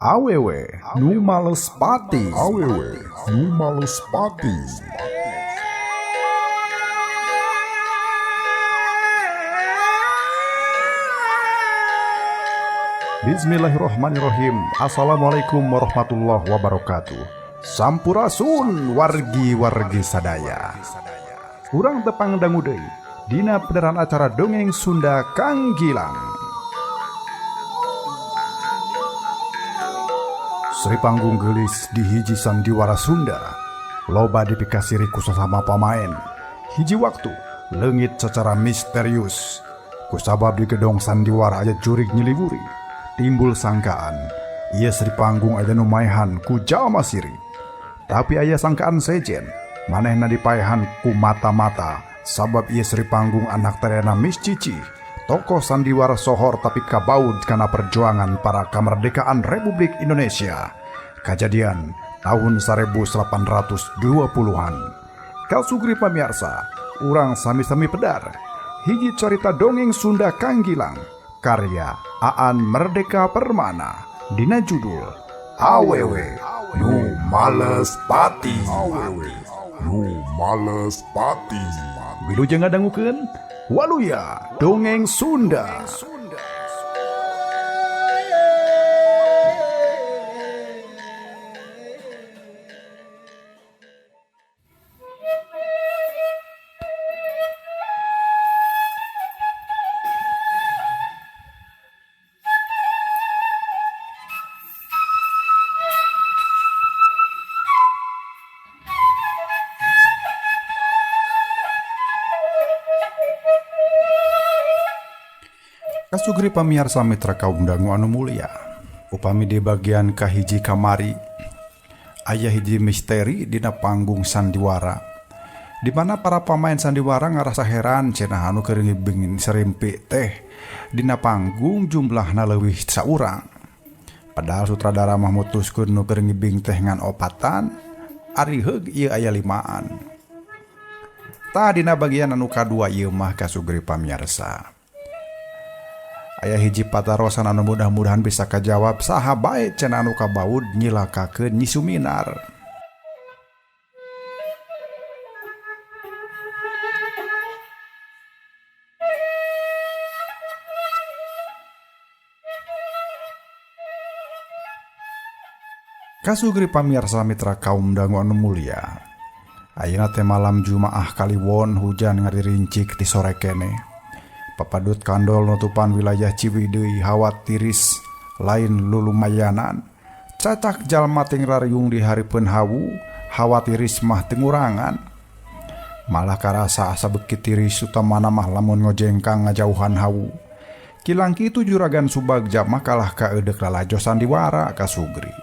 Awewe nu males pati. Awewe nu males pati. Bismillahirrohmanirrohim. Assalamualaikum warahmatullahi wabarakatuh. Sampurasun wargi-wargi sadaya. Urang tepang dangu deui dina pedaran acara dongeng Sunda Kang Gilang. Sri Panggung Geulis di hiji sandiwara Sunda. Loba dipikasiri ku sasama pamaen. Hiji waktu leungit secara misterius. Kusabab di gedong sandiwara aya jurig nyiliwuri. Timbul sangkaan ieu Sri Panggung aya nu maehan ku jalma siri. Tapi aya sangkaan sejen, manehna dipaehan ku mata-mata sabab ieu Sri Panggung anak terena Miss Cici, tokoh sandiwara sohor tapi kabaud kana perjuangan para kemerdekaan Republik Indonesia. Kajadian tahun 1820-an. Kalsugri pamiarsa, urang sami-sami pedar. Hiji carita dongeng Sunda Kang Gilang, karya Aan Merdeka Permana, dina judul Awewe Nu Males Pati. Awewe nu males pati. Wilujeng ngadangukeun Waluya Dongeng Sunda. Kasugri pamiarsa mitra kaum dangu anu mulia. Upami di bagian kahiji kamari aya hiji misteri dina panggung sandiwara, di mana para pamain sandiwara ngarasa heran cenah anu keur ngibingin serimpi teh dina panggung jumlahna leuwih saurang. Padahal sutradara mah mutuskeun nu keur ngibing teh ngan opatan, ari heug ieu aya limaan. Tah dina bagian anu kadua ieu mah kasugri pamiarsa. Aya hiji patarosan anu mudah-mudahan bisa kajawab saha bae cenah anu kabaud nyilakakeun Nyi Suminar. Kasugri pamiarsa mitra kaum dangu anu mulia. Ayeuna teh malam Jumaah Kaliwon hujan ngaririncik ti sore keneh. Papadut kandol nutupan wilayah Ciwidey hawa tiris lain lulumayanan. Cacak jalma ting rariung di hareupeun hawu, hawa tiris mah teu ngurangan. Malah karasa asa beuki tiris utamana mah lamun ngojengkang ngajauhan hawu. Kilang kitu Juragan Subagja mah kalah ka eudek lalajo sandiwara kasugri.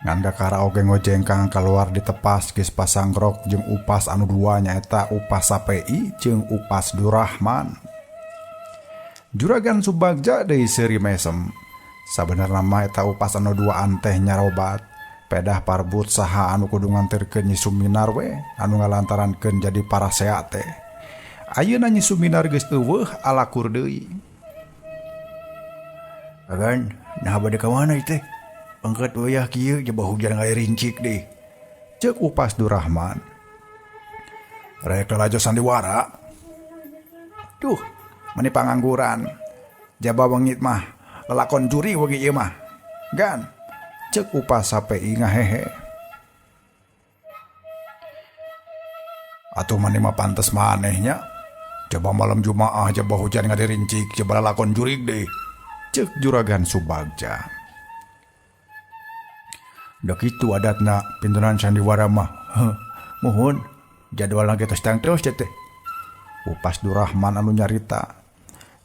Ngan kakara oge ngojengkang kaluar ditepas geus pasangrok jeung upas anu dua nyaeta upas Sapei jeung upas Durahman. Juragan Subagja deui seuri mesem. Sabenerna mah eta upas anu duaan teh nyarobat. Pedah parbut saha anu kudu nganterkeun Nyi Suminar we anu ngalantarankeun jadi parasea teh. Ayeuna Nyi Suminar geus eueuh alakur deui. Agan, naha bade ka mana ieu teh? Angkat wayah kieu jaba hujan ngarincik deui. Ceuk upas Durahman. Rek lalajo sandiwara. Duh, meni pangangguran. Jaba wengit mah lalakon juri wengi ieu mah. Gan, ceuk upas Sapei ngahehe. Atuh mani mah pantes manehnya. Jaba malam Jumaah jaba hujan ngarincik jaba lalakon jurig deui. Ceuk Juragan Subagja. Da kitu adatna pintunan sandiwara mah. Heh, muhun jadwalna ge tos tangtos teh. Upas Durahman anu nyarita.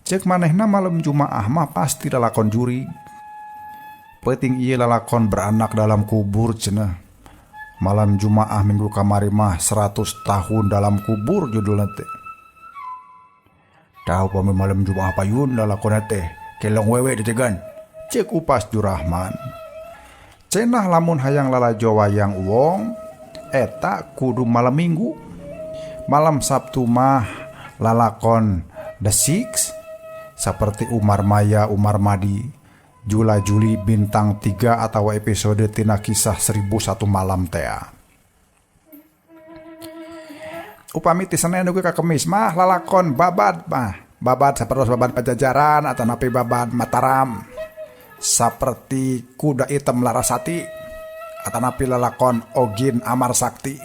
Ceuk manehna malam Jumaah mah pasti lalakon jurig. Peuting ieu lalakon beranak dalam kubur cenah. Malam Jumaah minggu kamari mah 100 tahun dalam kubur judulna teh. Tahu pami malam Jumaah payun lalakonna teh kelong wewe ditegan. Ceuk upas Durahman. Cenah lamun hayang lalajo wayang wong eta kudu malam Minggu. Malam Sabtu mah lalakon The Six seperti Umar Maya, Umar Madi. Jula Juli bintang 3 atawa episode tina kisah 1001 malam tea. Upami ti Senen dugi ka Kemis mah lalakon babad mah. Babad sapertos babad Pajajaran atanapi babad Mataram. Saperti Kuda Item Larasati atanapi lalakon Ogin Amar Sakti.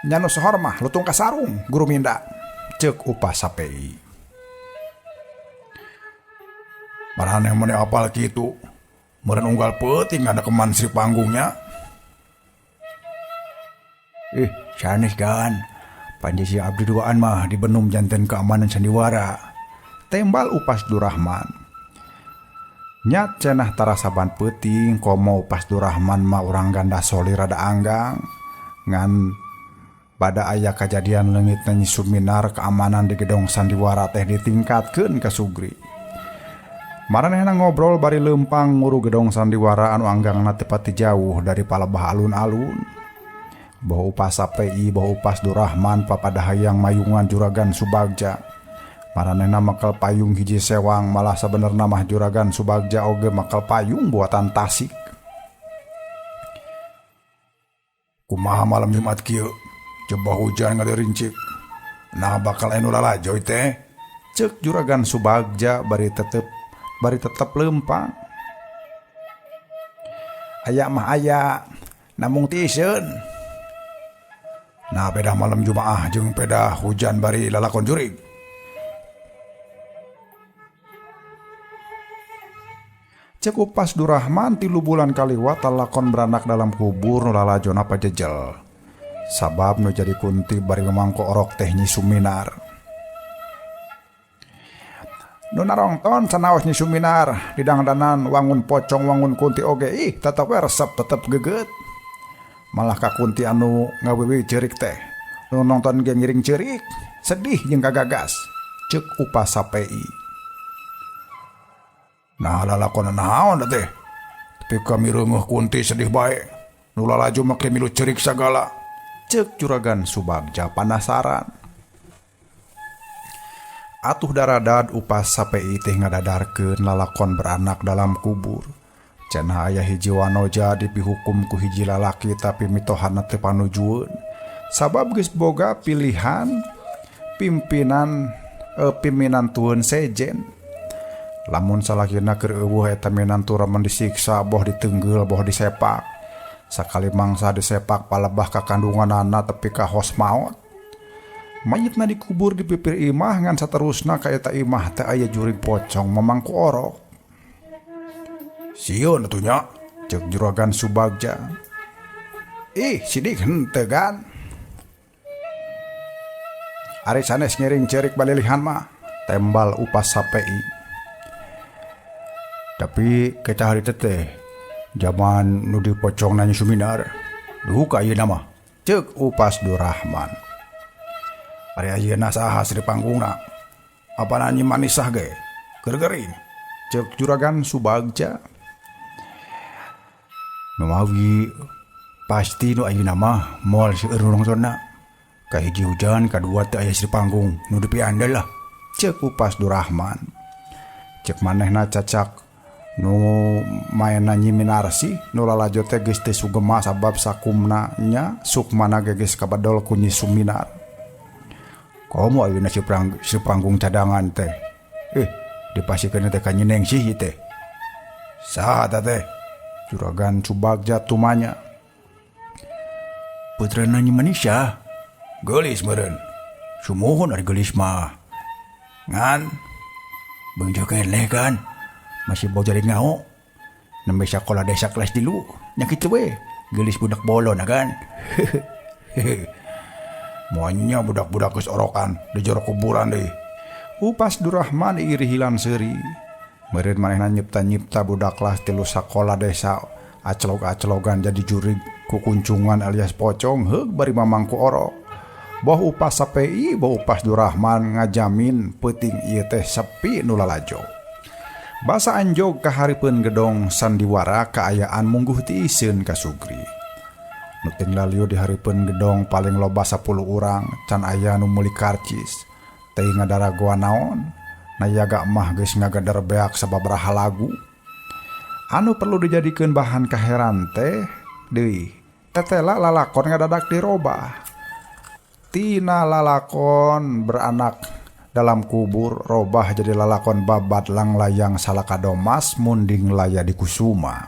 Nya nu sohor mah lutung kasarung guru minda ceuk Upas Sapei. Maraneh meni apal kitu. Meureun unggal peuting ngadekeman Sri Panggungnya. Ih, sanes kan. Panji si abdi duaan mah dibenum janten keamanan sandiwara. Tembal Upas Durahman. Nya cenah tarasaban peuting komo Upas Durahman mah urang ganda soli rada anggang. Ngan pada aya kajadian leungitna Nyi Suminar keamanan di gedong sandiwara teh ditingkatkeun ka Sugri. Maranehna ngobrol bari leumpang nguru gedong sandiwara anu anggangna teu pati jauh dari palebah alun-alun. Boh Upas Sapei, boh Upas Durahman papada hayang mayungan Juragan Subagja. Maranehna makel payung hiji sewang malah sabenerna mah Juragan Subagja oge makel payung buatan Tasik. Kumaha malam Jumat kieu? Coba hujan ngaderincik. Nah bakal anu lalajoy teh. Ceuk Juragan Subagja bari tetep leumpang. Aya mah aya, namung tiiseun. Nah pedah malam Jumaah jeung pedah hujan bari lalakon jurig. Ceuk Upas Durahman 3 bulan kaliwat lalakon beranak dalam kubur nu lalajona pajejel. Sabab nu jadi kunti bari mamangko orok teh Nyi Suminar. Nu narongton sanaos Nyi Suminar didangdanan wangun pocong wangun kunti oge ih tetep we resep tetep geget. Malah ka kunti anu ngawiwi ceurik teh. Nu nonton ge ngiring ceurik, sedih jeung kagagas. Ceuk Upas Sapei. Nah lalakon naon da teh? Tapi kami reungeuh kunti sedih bae. Nu lalajo make milu ceurik sagala. Ceuk Juragan Subagja panasaran. Atuh daradad Upas Sapei teh ngadadarkeun lalakon beranak dalam kubur. Cenah aya hiji wanoja dipihukum ku hiji lalaki tapi mitohana teu panujueun. Sabab geus boga pilihan pimpinan tueun sejen. Lamun salakina keur eueuh eta minantu remen disiksa boh ditenggel boh disepak. Sakali mangsa disepak palebah ka kandunganana tepi ka hos maot. Mayitna dikubur di pipir imah ngan saterusna ka eta imah teh aya jurig pocong mamangku orok. Sieun atuh nya, ceuk Juragan Subagja. Ih, sidik henteu gan. Ari sanes ngiring ceurik balilihan mah, tembal Upas Sapei. Tapi kita hari teh zaman nu dipocong Nyi Suminar, duka ayeuna mah, ceuk Upas Durahman. Ari ayeuna saha Sri Panggungna? Apa Nyi Manisah ge? Keur gering, ceuk Juragan Subagja. Nu mawi pasti nu ayeuna mah moal seueur nu nongtonna. Kahiji hujan, kadua teu aya Sri Panggung nu dipiandel lah, ceuk Upas Durahman. Ceuk manehna cacak nu maenna Nyi Minarsi nu lalajo teh geus teu sugema sabab sakumna nya sukmana ge geus kabedol ku Nyi Suminar. Komo ayeuna si panggung cadangan teh. Dipasikeun teh ka Nyi Nengsih teh. Saha ta teh? Juragan Subagja tumanya. Putrana Nyi Manisah. Geulis meureun. Sumuhun ari geulis mah. Ngan beungjeu keneh kan. Masih bau jadi ngao. Nembe sakola desa kelas 3. Nya kitu we. Geulis budak bolon kan. Moanya budak-budak geus orokan di jero kuburan deui. Upas Durahman irihilan seuri. Meureun manehna nyipta-nyipta budak kelas 3 sakola desa aclog-aclogan jadi jurig kukuncungan alias pocong heug bari mamangku orok. Boh Upas Sapei, boh Upas Durahman ngajamin peuting ieu teh sepi nu lalajo. Basa anjog ka hareupeun gedong sandiwara kaayaan mungguh tiiseun ka Sugri. Nu ting lalieu di hareupeun gedong paling loba 10 urang can aya nu meuli karcis. Teh ngadaragoan naon? Nayaga mah geus ngageder beak sababaraha lagu. Anu perlu dijadikeun bahan kaheran teh deui tetela lalakon ngadadak dirobah. Tina lalakon beranak dalam kubur robah jadi lalakon babad Langlayang Salakadomas Munding Laya Dikusuma.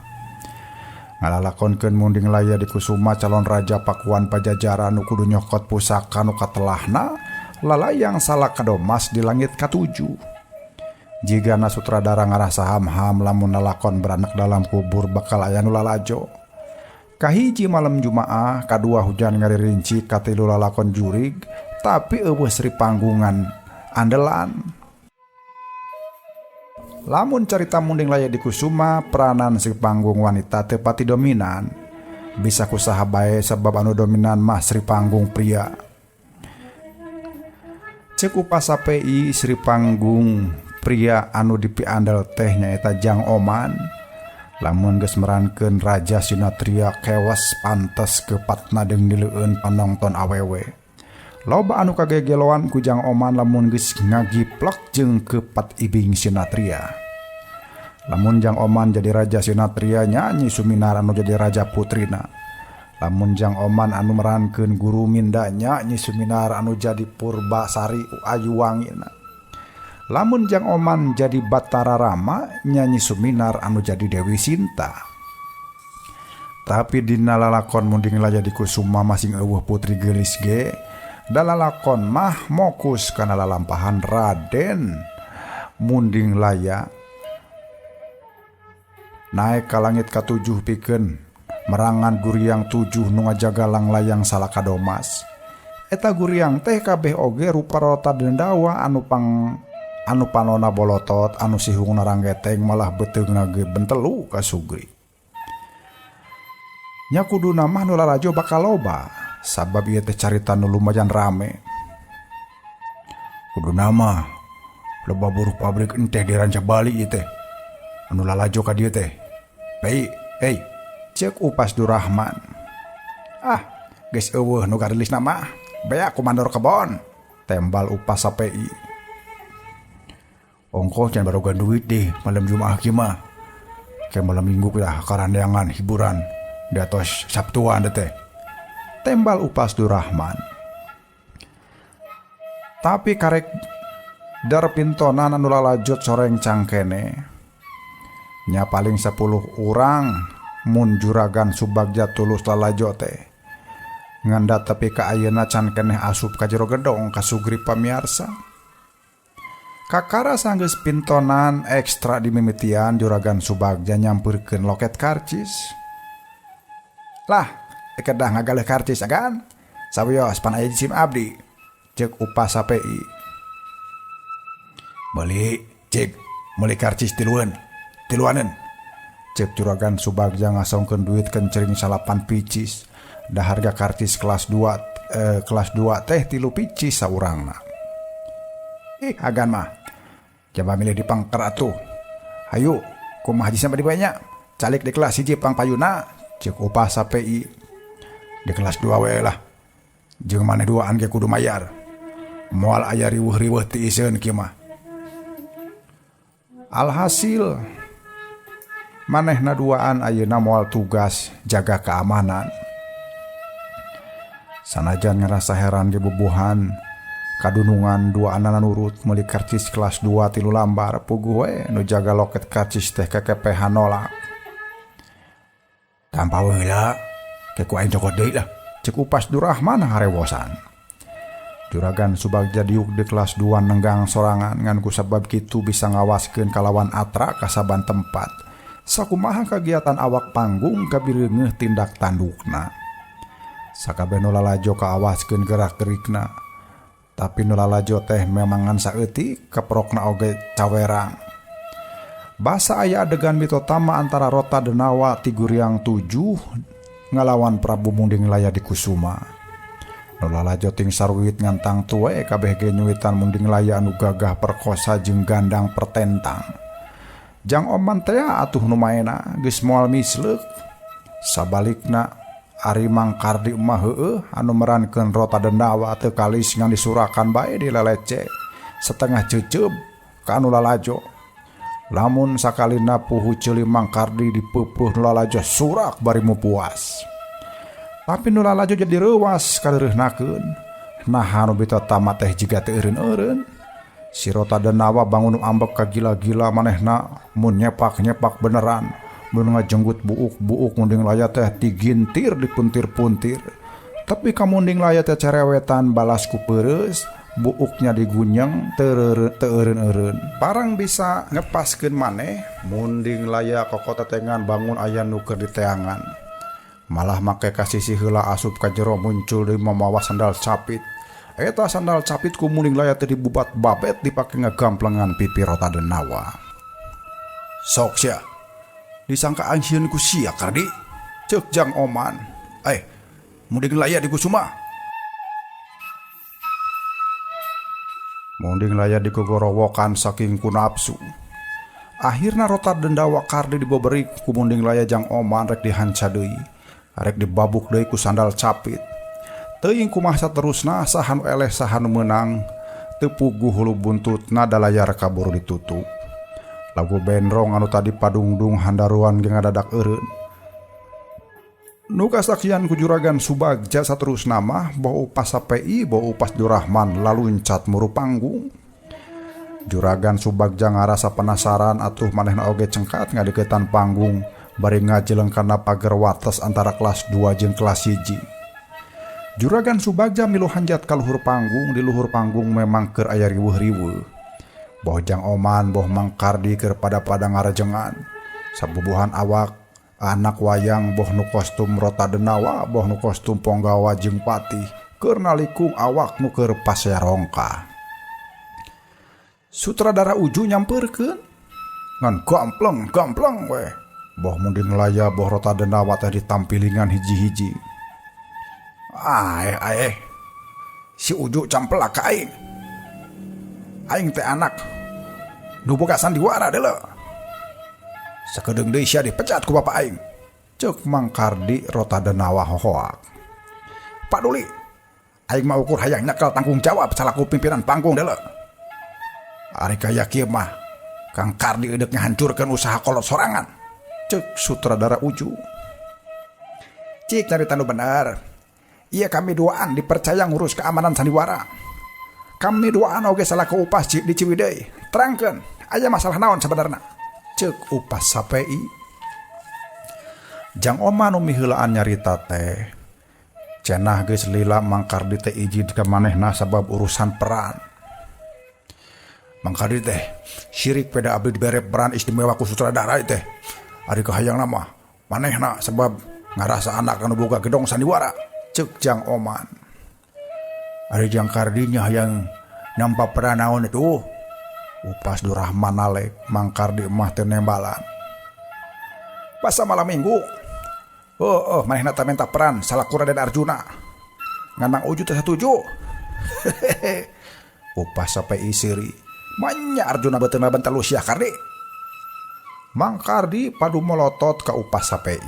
Ngalalakonkeun Munding Laya Dikusuma calon raja Pakuan Pajajaran nu kudu nyokot pusaka nu katelahna Lalayang Salakadomas di langit katujuh. Jigana sutradara ngarasa ham-ham lamun lalakon beranak dalam kubur bakal aya nu lalajo. Kahiji malam Jumaah, kadua hujan ngaririnci, katilu lalakon jurig, tapi euweuh Sri Panggungan andelan. Lamun carita Munding Laya Dikusuma, peranan Sri Panggung wanita teu pati dominan. Bisa kusaha bae sebab anu dominan mah Sri Panggung pria. Ceuk Upas PI Sri Panggung pria anu dipiandel teh nyaeta Jang Oman. Lamun geus merankeun Raja Sinatria kewas pantes kepatna deung dileueun panongton awewe. Loba anu kagegeloan ku Jang Oman lamun geus ngagiplek jeung kepat ibing Sinatria. Lamun Jang Oman jadi Raja Sinatria nyanyi Suminar anu jadi Raja Putrina. Lamun Jang Oman anu merankeun Guru Minda nyanyi Suminar anu jadi Purbasari Ayuwangina. Lamun Jang Oman jadi Batara Rama nyanyi Suminar anu jadi Dewi Sinta. Tapi dina lalakon Munding Laya Dikusuma masing euweuh putri geulis ge, da lalakon mah mokus kana lalampahan Raden Munding Laya naek ka langit katujuh pikeun merangan guriang 7 nu ngajaga Langlayang Salakadomas. Eta guriang teh kabeh oge rupa rota dendawa anu pang anu panona bolotot anu sihungna ranggeteng malah beuteungna ge bentelu ka sugri. Nya kuduna mah nu lalajo bakal loba sabab ieu teh carita nu lumayan rame. Kuduna mah loba buruh pabrik enteh di Ranca Bali ieu teh anu lalajo ka dieu teh. Hei, hei, ceuk Upas Durahman. Ah, geus euweuh nu garilisna mah, bea ku mandor kebon, tembal Upas SPI. Ongkoh can baroga duit deh malam Jumaah kieu mah. Ke malam Minggu lah karandeangan hiburan di atas Sabtuan teh. Tembal Upas Durahman. Tapi karek dar pintonan anu lalajot soreng cangkene. Nya paling 10 urang mun juragan Subagja tulus lalajo teh. Nganda tepi ka ayeuna can keneh asup ka jero gedong kasugri pamiarsa. Kakara sanggeus pintonan ekstra di mimitian juragan Subagja nyampeurkeun loket karcis. Lah, kedah ngagaleuh karcis agan. Sawios pan aya jisim abdi. Ceuk Upas SPI. Meuli, cik, meuli karcis tiluan. Tiluaneun. Ceuk juragan Subagja ngasongkeun duit kencering 9 picis. Da harga karcis kelas 2 teh 3 picis saurangna. Ih, agan mah. Coba milih di pangker atuh. Hayu, kumaha jisna badi banyak. Calik di kelas 1 pang payuna, ceuk Upas SPI. Di kelas 2 we lah. Jeung maneh duaan ge kudu mayar. Moal aya riweuh-riweuh ti iseun kieu mah. Alhasil manehna duaan ayeuna moal tugas jaga keamanan. Sanajan ngerasa heran ge bubuhan kadunungan dua anana nurut meuli karcis kelas 2 3 lambar puguh we nu jaga loket karcis teh kekepehan nolak. Tanpa heula ke ku aing cokot deui lah, ceuk Upas Durahman harewosan. Juragan Subagja diuk di kelas 2 nenggang sorangan ngan ku sabab kitu bisa ngawaskeun kalawan atra kasaban tempat. Sakumaha kagiatan awak panggung kabireungeuh tindak tandukna. Sakabeh nu lalajo kaawaskeun gerak-gerikna. Tapi nu lalajo teh memangan saeutik keprokna oge cawerang. Basa aya adegan mitotama antara Rota Denawa Tiguriang 7 ngalawan Prabu Munding Laya Dikusuma. Nu lalajo ting sarwit ngantang tuwe kabeh ge nyuwitan Munding Laya anu gagah perkosa jeung gandang pertentang. Jang Oman tea atuh nu maena geus moal misleuk. Sabalikna ari Mang Kardi mah heueuh anu merankeun Rota Denawa teu kalis ngan disurakan bae dilelece setengah ceuceub ka anu lalajo. Lamun sakalina puhu ceuli Mang Kardi dipeupeuh nu lalajo surak bari mupuas. Tapi nu lalajo jadi reuwas kareureuhnakeun. Naha nu bita tamat teh jiga teu eureun-eureun. Si Rota Denawa bangun ambek kagila-gila manehna mun nyepak-nyepak beneran. Mun ngajenggut buuk-buuk Munding Laya teh digintir dipuntir-puntir. Tapi ka Munding Laya teh cerewetan balas ku peureus. Buuknya digunyeng teu eureun-eureun. Parang bisa ngepaskeun maneh Munding Laya kokotetengan bangun aya nu keur diteangan. Malah make kasisi heula asup ka jero muncul deui mamawa sandal capit. Eta sandal capit ku Munding Laya teh dibubat babet dipake ngagamplengan pipi Rota Denawa. Sok sia. Disangka aing sieun ku sia Kardi. Ceuk Jang Oman. Munding Laya dikusuma. Munding Laya digogorowokan saking ku nafsu. Akhirna Rota Dendawa Kardi diboberi ku Munding Laya Jang Oman rek dihanca deui, rek dibabuk deui ku sandal capit. Teuing kumaha saterusna saha nu eleh saha nu meunang, teu puguh hulu buntutna da layar kaburu ditutup. Lagu bendrong anu tadi padungdung handaruan ge ngadadak eureun. Nu kasaksian ku Juragan Subagja saterusna mah boh upas Sapi boh upas Durahman laluncat muru panggung. Juragan Subagja ngarasa penasaran atuh manehna oge cengkat ngadeukeutan panggung bari ngajeleng kana pager wates antara kelas 2 jeung kelas 1. Juragan Subagja milu hanjat ka luhur panggung, di luhur panggung memang keur aya riweuh-riweuh. Boh Jang Oman boh Mang Kardi keur pada-pada ngarajengan. Sabubuhan awak anak wayang boh nu kostum Rota Denawa boh nu kostum Ponggawa jeung Patih keur nalikung awak nu keur pasea rongka. Sutradara Uju nyampeurkeun ngan gampleng-gampleng we. Boh Munding Laya boh Rota Denawa teh ditampilingan hiji-hiji. Aeh aeh si Uju campelak ka aing. Aing teh anak nu boga sandiwara deuleu. Sakedeung deui sia dipecat ku bapa aing. Ceuk Mang Kardi Rota Denawa hohoak. Paduli aing mah ukur hayang nyekel tanggung jawab salaku pimpinan panggung deuleu. Ari kaya kieu mah Kang Kardi eudek ngahancurkeun usaha kolot sorangan. Ceuk sutradara Uju. Cik carita nu bener. Iya kami duaan dipercaya ngurus keamanan sandiwara. Kami duaan oge salaku upas di Ciwidey. Terangkeun, aya masalah naon sebenarna? Ceuk upas Sapi. Jang Oman nu miheulaan nyarita teh. Cenah geus lila Mang Kardi teh ijid ka manehna sabab urusan peran. Mang Kardi teh sirik peda abdi dibere peran istimewa ku sutradara teh. Ari kahayangna mah manehna sebab ngarasa anak anu boga gedong sandiwara. Ceuk Jang Oman. Ari Jang Kardinya hayang nampa peran naon itu? Upas Durahman nalek Mang Kardi mah teu nembalan. Basa malam minggu. Oh, manehna teh minta peran salaku Raden Arjuna. Ngan Mang Uju teh satuju. Upas Sapi siri. Manya Arjuna beuteungna bentelu sia Kardi. Mang Kardi padu molotot ka Upas Sapi.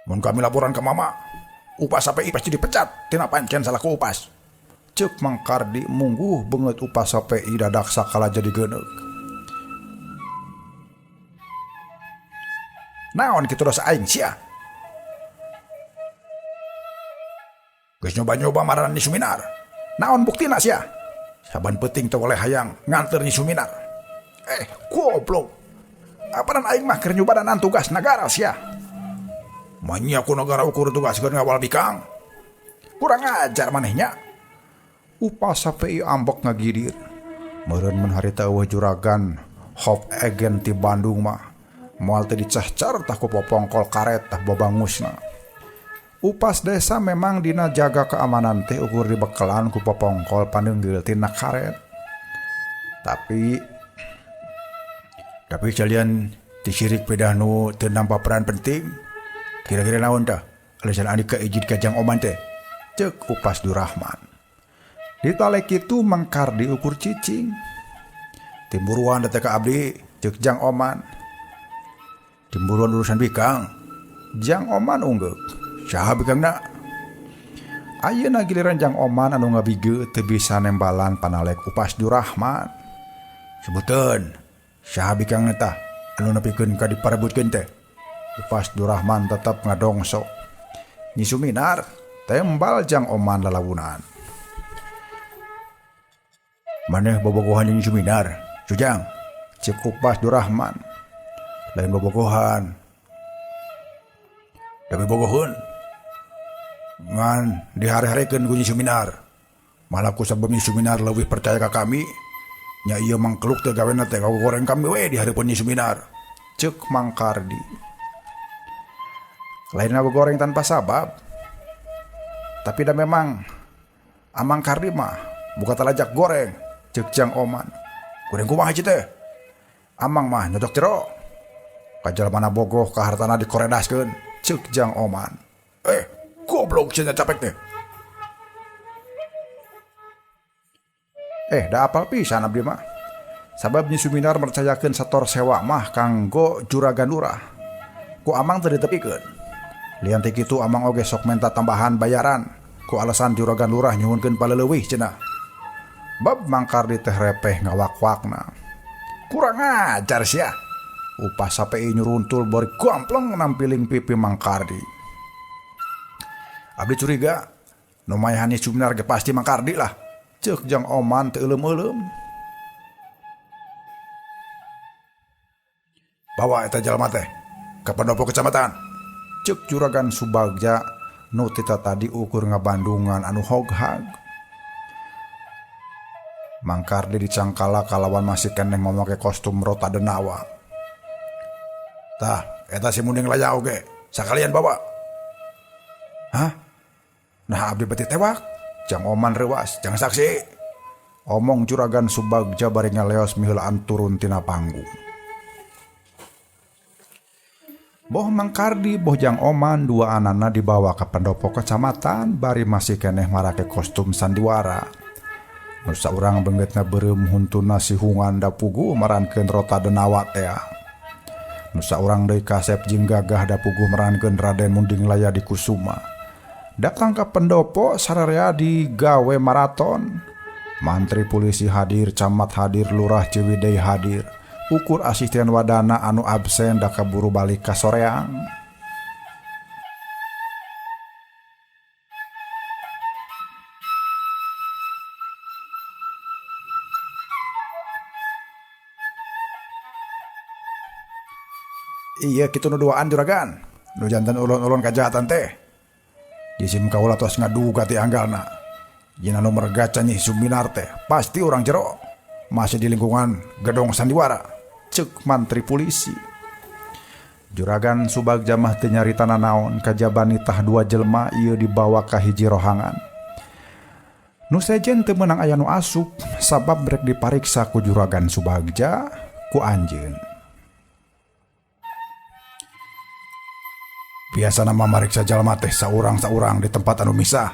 Mun kami laporan ke mama, Upas Sapi pasti dipecat tina pancen salaku upas. Ceuk Mang Kardi mungguh beungeut Upas Sapi dadak sakala jadi geuneuk. Naon kitu dosa aing sia? Geus nyoba-nyoba maranan Nyi Suminar. Naon buktina sia? Saban peuting teu boleh hayang nganteur Nyi Suminar. Goblok. Apanan aing mah keur nyubadanan tugas nagara sia? Manya ku negara ukur tugas keur ngawal bikang. Kurang ajar manehnya. Upas Sapi ambek ngagidir. Meureun mun harita eueuh juragan Hop Egen ti Bandung mah moal teu dicahcar tah ku popongkol karet tah babangusna. Upas desa memang dina jaga keamanan teh ukur dibekelan ku popongkol paneunggil tina karet. Tapi salian disirik pedah nu teu nampa peran penting. Kira-kira naon tah alasan Andika ijid ka Jang Oman teh? Ceuk Upas Durahman. Ditalek kitu Mang Kardi ukur cicing. Timburuan teh ka abdi, ceuk Jang Oman. Timburuan urusan bikang. Jang Oman unggeuk. Saha bikangna? Ayeuna giliran Jang Oman anu ngabige teu bisa nembalan panalek Upas Durahman. Sebuteun saha bikang eta anu nepikeun ka diparebutkeun teh. Upas Durahman tetep ngadongso. Nyi Suminar tembal Jang Oman lalawunan. Maneh bobogohan jeung Nyi Suminar, Sujang? Cek Upas Durahman. Lain bobogohan. Tapi bogoheun. Ngan dihare-harekeun ku Nyi Suminar. Malah ku sabab Nyi Suminar leuwih percaya ka kami, nya ieu mangkeluk teh gawena teh ngagoreng kami we di hareupeun Nyi Suminar. Cek Mang Kardi. Lain ngagoreng tanpa sabab. Tapi da memang Amang Kardi mah buka talajak goreng. Cek Jang Oman. Goreng kumaha ieu teh? Amang mah nyocok jero. Kajalmana bogoh ka hartana dikoredaskeun. Cek Jang Oman. Goblok cenah capek teh. Da apal pisan abdi mah. Sabab Nyi Suminar mercayakeun sator sewa mah kanggo juragan lurah. Ku Amang teu ditepikeun. Lian ti kitu Amang oge sok menta tambahan bayaran ku alasan juragan lurah nyuhunkeun paleleuwih cenah. Bab Mang Kardi teh repeh ngawak-wakna. Kurang ajar sia. Upas sapi nyuruntul bari gampleng nampiling pipi Mang Kardi. Abdi curiga nu mayahan Nyi Suminar ge pasti Mang Kardi lah. Ceuk Jang Oman teu euleum-euleum. Bawa eta jalma teh ka pendopo kecamatan. Ceuk Juragan Subagja nu tita tadi ukur ngabandungan anu hoghag. Mang Kardi dicangkala kalawan masih keneh mamakai kostum rota denawa. Tah, eta si Munding Laya oge, sakalian bawa. Hah? Nah abdi beti tewak. Jang Oman reuas, jangan saksi. Omong Juragan Subagja bari ngaleos miheulaan turun tina panggung. Boh Mang Kardi, boh Jang Oman, dua anana dibawa ke pendopo kecamatan bari masih keneh marake kostum sandiwara. Nu saurang beungeutna beureum huntuna sihungan dapuguh marankeun rota denawa tea. Nu saurang deui kasep jeung gagah dapuguh marankeun Raden Munding Laya di Kusuma. Datang ke pendopo sararea digawe maraton. Mantri polisi hadir, camat hadir, lurah Ciwidey hadir. Ukur asisten wadana anu absen da kaburu balik ka soreang. Iya kitu nu duaan juragan. Nu jantan ulun-ulun kajahatan teh. Jisim kaula tos ngaduga ti anggalna. Jina nu mergaca Nyi Suminar teh pasti urang jero. Masih di lingkungan gedong sandiwara. Ceuk mantri polisi. Juragan Subagja mah teu nyarita nanaon kajaba nitah dua jelema ieu dibawa ka hiji rohangan. Nu sejen teu meunang aya nu asup sabab rek dipariksa ku Juragan Subagja ku anjeun. Biasana mah mariksa jalma teh saurang-saurang di tempat anu misah.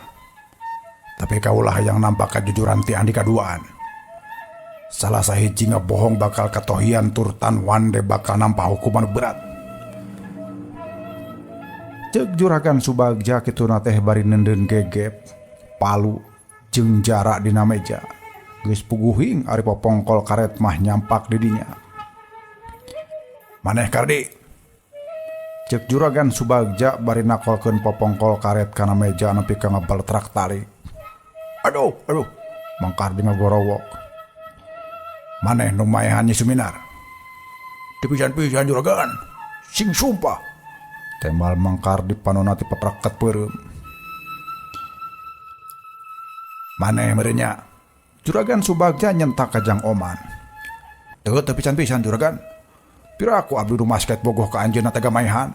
Tapi kaulah yang nampak kajujuran ti andi kaduaan. Salah sahiji ngabohong bakal katohian turtan wande bakal nampak hukuman berat. Ceuk Juragan Subagja kituna teh bari neundeun gegep, palu jeung jarak dina meja. Geus puguhing ari popongkol karet mah nyampak di dinya. Maneh Kardi. Ceuk Juragan Subagja bari nakolkeun popongkol karet kana meja nepi ka ngabaletrak tali. Aduh, aduh, Mang Kardi ngagorowok. Maneh nu maehan Nyi Suminar. Teu pisan-pisan juragan. Sing sumpah. Tembal Mang Kardi panonna ti papraket peureum. Maneh meureun nya. Juragan Subagja nyentak ka Jang Oman. Teu teu pisan-pisan juragan. Piraku abdi nu masket bogoh ka anjeunna teh gamaehan.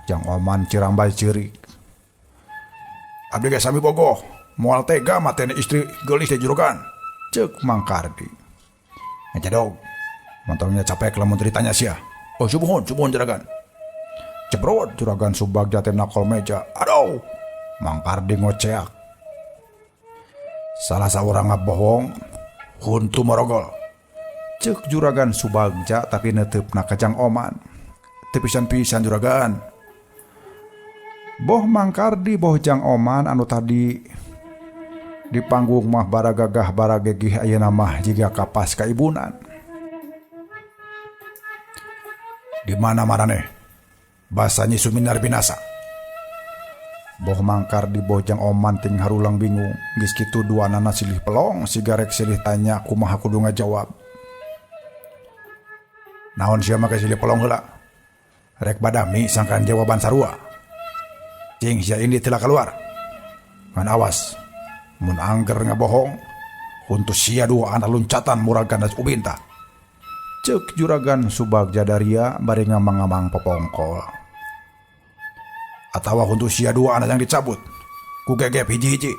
Jang Oman cirambay ceurik. Abdi ge sami bogoh, moal tega matene istri geulis teh juragan. Ceuk Mang Kardi. Ngecedog. Montongnya capek lamun teu ditanya sia. Oh subuhun, subuhun juragan. Cebrot Juragan Subagja teh nakol meja. Aduh. Mang Kardi ngoceak. Salah saurang ngabohong, huntu morogol. Ceuk Juragan Subagja tapi neuteupna ka Jang Oman. Teu pisan-pisan juragan. Boh Mang Kardi boh Jang Oman anu tadi di panggung mah baragagah baragegih ayeuna mah jiga kapas kaibunan. Di mana maraneh? Basa Nyi Suminar binasa. Boh Mangkardi boh Jang Oman ting harulang bingung. Geus kitu duanana silih pelong siga rek silih tanya kumaha kudu ngajawab. Naon sia make silih pelong heula? Rek badami sangkan jawaban sarua. Cing sia indit heula kaluar. Ngan awas mun angger ngabohong huntu sia duaan luncatan muragan das ubin tah. Ceuk Juragan Subagja daria bari ngamang-ngamang popongkol. Atawa huntu sia duaan yang dicabut ku gegep hiji-hiji.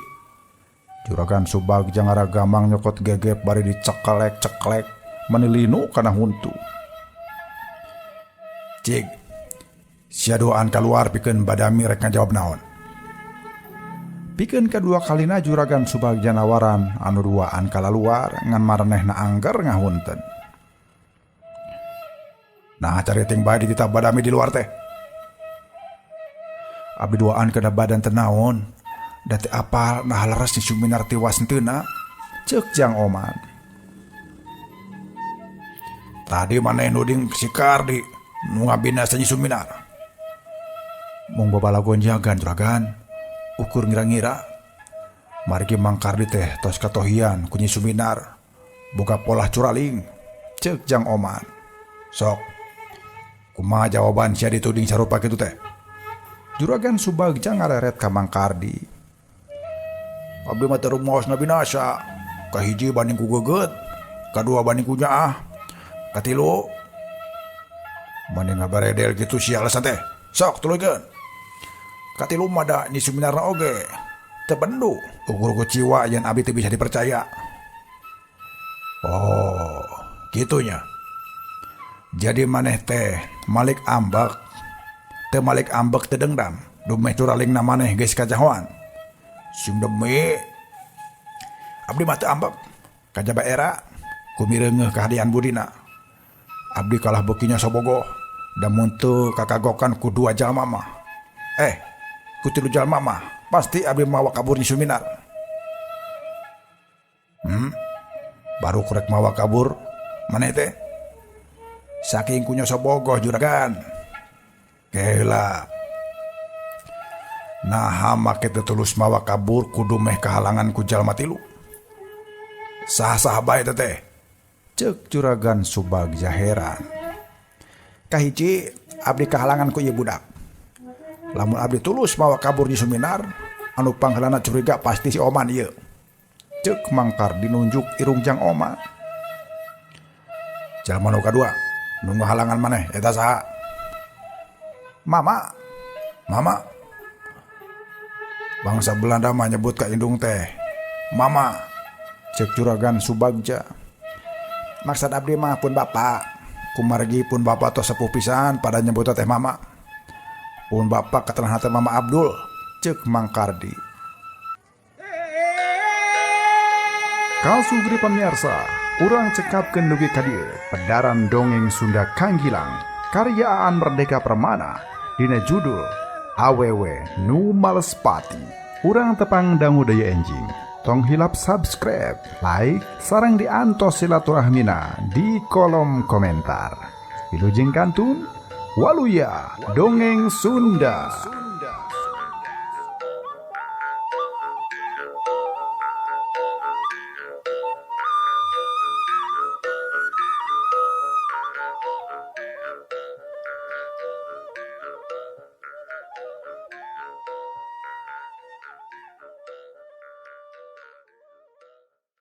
Juragan Subagja ngaragamang nyokot gegep bari dicekelek-ceklek manilinu kana huntu. Cik, sia duaan kaluar pikeun badami rek ngajawab naon. Pikeun kadua kalina Juragan Subagja nawaran anu duaan kalaluar ngan maranehna angger ngahunten. Nah cariting bae dititah badami di luar teh. Abdi duaan kana badan teu naon, da teu apal nah leres Nyi Suminar tiwas henteuna, ceuk Jang Oman. Tadi maneh nuding si Kardi nu ngabinasa Nyi Suminar. Mung babalagon jagan juragan, ukur ngira-ngira. Margi Mang Kardi teh tos katohian ku Nyi Suminar, boga polah curaling, ceuk Jang Oman. Sok, kumaha jawaban sia dituding sarupa kitu teh? Juragan Subagja ngareret ka Mang Kardi. Abdi mah teu rumaosna binasa. Kahiji banding ku geugeut, kadua banding ku nyaah, katilu banding ngabaredel kitu sia alasan teh. Sok tuluykeun. Katilu mah da Nyi Suminarna oge teu bendu ukur kuciwa yen abdi teu bisa dipercaya. Oh, kitunya. Jadi maneh teh malik ambek, teu malik ambek teu dengdam, dumeh curalingna maneh geus kajahoan. Sing demi abdi mah teu ambek, kajaba era kumireungeuh kahadean budina. Abdi kalah beukinya sobogoh, da mun teu kakagokan ku dua jalma mah. Ku tilu jalma mah pasti abdi mawa kabur Nyi Suminar. Baru kurek mawa kabur maneh teh. Saking kunya sobogoh juragan. Kela. Nah, make teu tulus mawa kabur kudu meh kahalangan ku jalma tilu. Sah-sah bae teh. Ceuk Juragan Subagja heran. Kahiji abdi kahalangan ku ieu budak. Lamun abdi tulus mawa kabur Nyi Suminar, anu pangheulana curiga pasti si Oman ieu. Ceuk Mang Kardi nunjuk irung Jang Oman. Jalma nu kadua nu ngahalangan maneh eta saha? Mama. Mama. Bangsa Belanda mah nyebut ka indung teh Mama. Ceuk Juragan Subagja. Maksad abdi mah pun bapak. Kumargi pun bapak tos sepuh pisan pada nyebut teh mama. Pun bapak katenan teh Mama Abdul. Ceuk Mang Kardi. Kalsugri pamirsa, urang cekapkeun dugi ka dieu pedaran dongeng Sunda Kanggilang karya Aan Merdeka Permana dina judul Awewe Nu Males Pati. Urang tepang dangu deui enjing. Tong hilap subscribe, like, sareng diantos silaturahmina di kolom komentar. Wilujeng kantun, waluya dongeng Sunda.